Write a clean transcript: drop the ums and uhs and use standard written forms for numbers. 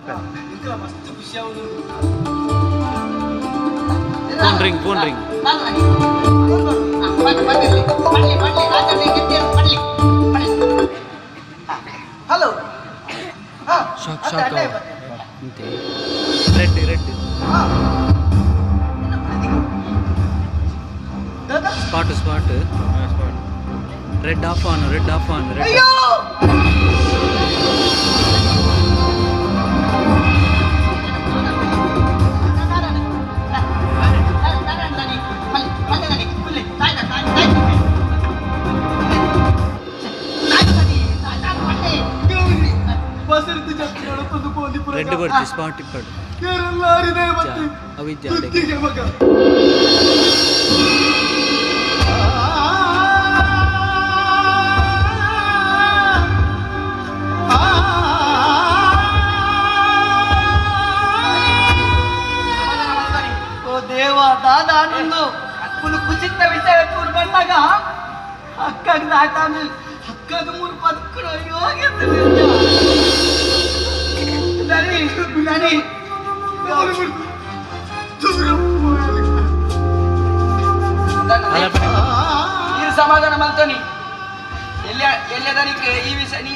ಮಸ್ತ್ ಖುಷಿ ಆಗುದು. Phone ring, phone ring. Hello. Shock, shock. ಇಂತೆ red red. Spot spot. Red off on, red off on, red. ಅಯ್ಯೋ. Red ಬರ್ತಿ spot ಇಪ್ಪಡು. ಅವಿದ್ಯ. ಓ ದೇವ, ದಾದಾ ನಂದು ಒಂದು ಕುಚಿತ ವಿಷಯ ತೂರು ಬಂದಾಗ ಅಕ್ಕಗೆ ದಾಟಾನು ಅಕ್ಕಗ ಮೂರು ಪದಕ್ಕಳು ಯೋಗ್ಯ. ದನಿ ದನಿ. ಅಲ್ಲ. ನೀರು ಸಮಾಧಾನ ಮಲ್ತೋನಿ. ಎಲ್ಲಿ ಎಲ್ಲದನಿಗೆ ಈ ವಿಷಯ ನೀ